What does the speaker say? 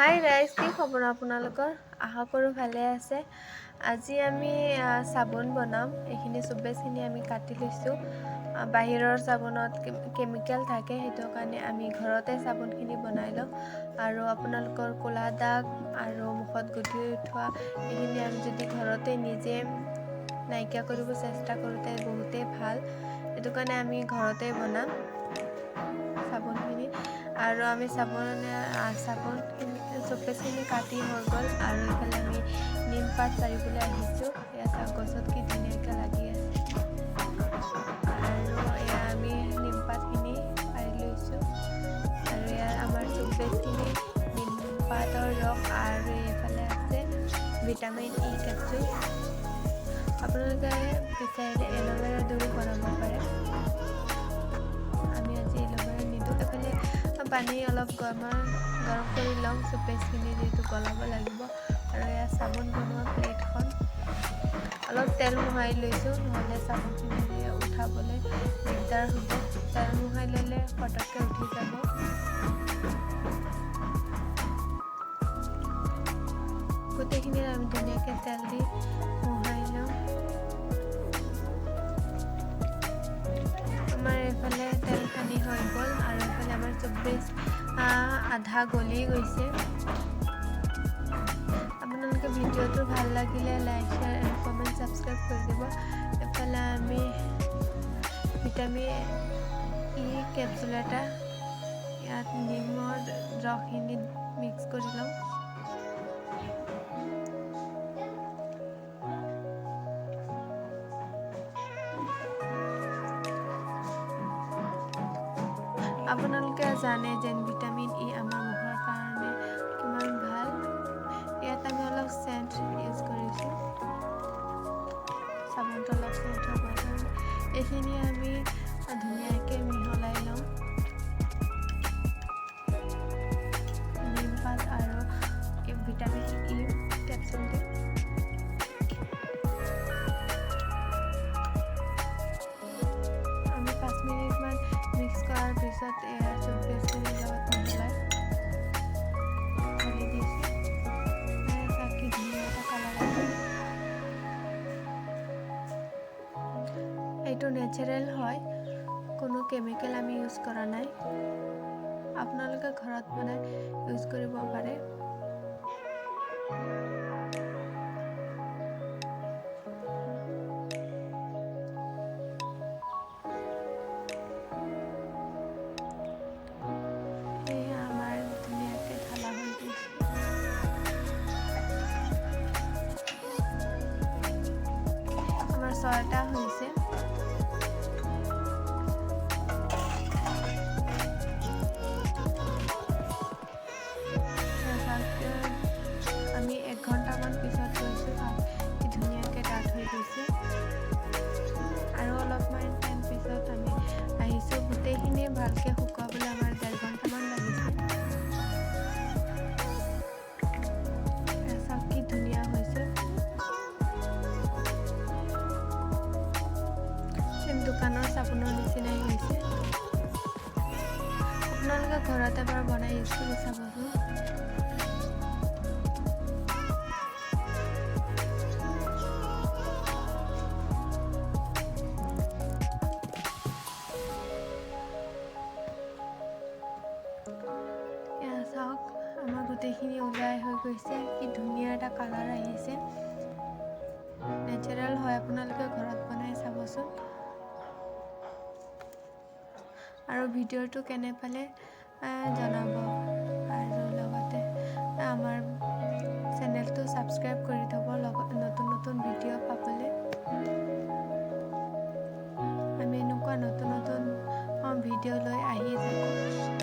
হাই ৰাইজ, কি খবৰ আপোনালোকৰ? আশা কৰোঁ ভালে আছে। আজি আমি চাবোন বনাম। এইখিনি চুপেজখিনি আমি কাটি লৈছোঁ। বাহিৰৰ চাবোনত কেমিকেল থাকে, সেইটো কাৰণে আমি ঘৰতে চাবোনখিনি বনাই লওঁ। আৰু আপোনালোকৰ ক'লা দাগ আৰু মুখত গুটি উঠোৱা এইখিনি আমি যদি ঘৰতে নিজে নাইকিয়া কৰিব চেষ্টা কৰোঁতে বহুতেই ভাল। সেইটো কাৰণে আমি ঘৰতে বনাম চাবোনখিনি। আৰু আমি চাবোনখিনি চুপেজখিনি কাটি হৈ গ'ল। আৰু এইফালে আমি নিমপাত পাৰিবলৈ আহিছোঁ। এয়া চাওক, গছত কি ধুনীয়াকৈ লাগি আছে। আৰু এয়া আমি নিমপাতখিনি পাৰি লৈছোঁ। আৰু এয়া আমাৰ চুপেজখিনি, নিমপাতৰ ৰস, আৰু এইফালে আছে ভিটামিন ই কেপচুল। আপোনালোকে বিচাৰিলে এল'ভেৰা দৈও বনাব পাৰে। আমি আজি এল'ভেৰা নিদিওঁ। এইফালে পানী অলপ গৰম গৰম কৰি ল'ম, চুপেজখিনি যিহেতু গলাব লাগিব। আৰু এয়া চাবোন বনোৱা প্লেটখন অলপ তেল মোহাৰি লৈছোঁ, নহ'লে চাবোনখিনি উঠাবলৈ দিগদাৰ হ'ব। তেল মোহাৰি ল'লে পটককৈ উঠি যাব। গোটেইখিনি আমি ধুনীয়াকৈ তেল দি মোহাৰি লওঁ। আমাৰ এইফালে তেল সানি হৈ গ'ল। আৰু এইফালে আমাৰ চুপেজ আধা গলি গৈছে। আপোনালোকে ভিডিঅ'টো ভাল লাগিলে like, share and comment, subscribe কৰি দিব। এইফালে আমি ভিটামিন ই কেপচুল এটা ইয়াত নিমৰ ৰসখিনি মিক্স কৰি ল'ম। আপোনালোকে জানে যেন ভিটামিন ই আমাৰ মুখৰ কাৰণে কিমান ভাল। ইয়াত আমি অলপ চেণ্ট ইউজ কৰিছোঁ, চাবোনটো অলপ চেণ্ট হ'বৰ কাৰণে। এইখিনি আমি ধুনীয়াকৈ মিহলাই লওঁ নিমপাত আৰু ভিটামিন ই কেপচুল দি। আমি 5 মিনিটমান মিক্স কৰাৰ পিছত এয়া চুপেজখিনিৰ লগত মিহলাই ঢালি দিছোঁ। চাওক, কি ধুনীয়া এটা কালাৰ আহিছে। এইটো নেচাৰেল হয়, কোনো কেমিকেল আমি ইউজ কৰা নাই। আপোনালোকে ঘৰত বনাই ইউজ কৰিব পাৰে। এয়া আমাৰ ধুনীয়াকৈ ঢালা হৈ গৈছে। আমাৰ 6টা হৈছে। এয়া চাওক, আমি 1 ঘণ্টামান পিছত গৈছোঁ, কি ধুনীয়াকৈ ডাঠ হৈ গৈছে। আৰু অলপমান টাইম পিছত আমি আহিছোঁ। গোটেইখিনি ভালকৈ শুকুৱাবলৈ আমাৰ 1.5 ঘণ্টামান লাগিছে। এয়া চাওক, কি ধুনীয়া হৈছে, চেম দোকানৰ চাবোনৰ নিচিনাই হৈছে। আপোনালোকে ঘৰত এবাৰ বনাই ইউজ কৰি চাবচোন। এয়া চাওক, আমাৰ গোটেইখিনি ওলাই হৈ গৈছে। কি ধুনীয়া এটা কালাৰ আহিছে, নেচাৰেল হয়। আপোনালোকে ঘৰত বনাই চাবচোন। আৰু ভিডিঅ'টো কেনে পালে জনাব। আৰু লগতে আমাৰ চেনেলটো ছাবস্ক্ৰাইব কৰি থ'ব, লগত নতুন নতুন ভিডিঅ' পাবলৈ। আমি এনেকুৱা নতুন নতুন ভিডিঅ' লৈ আহিয়ে থাকোঁ।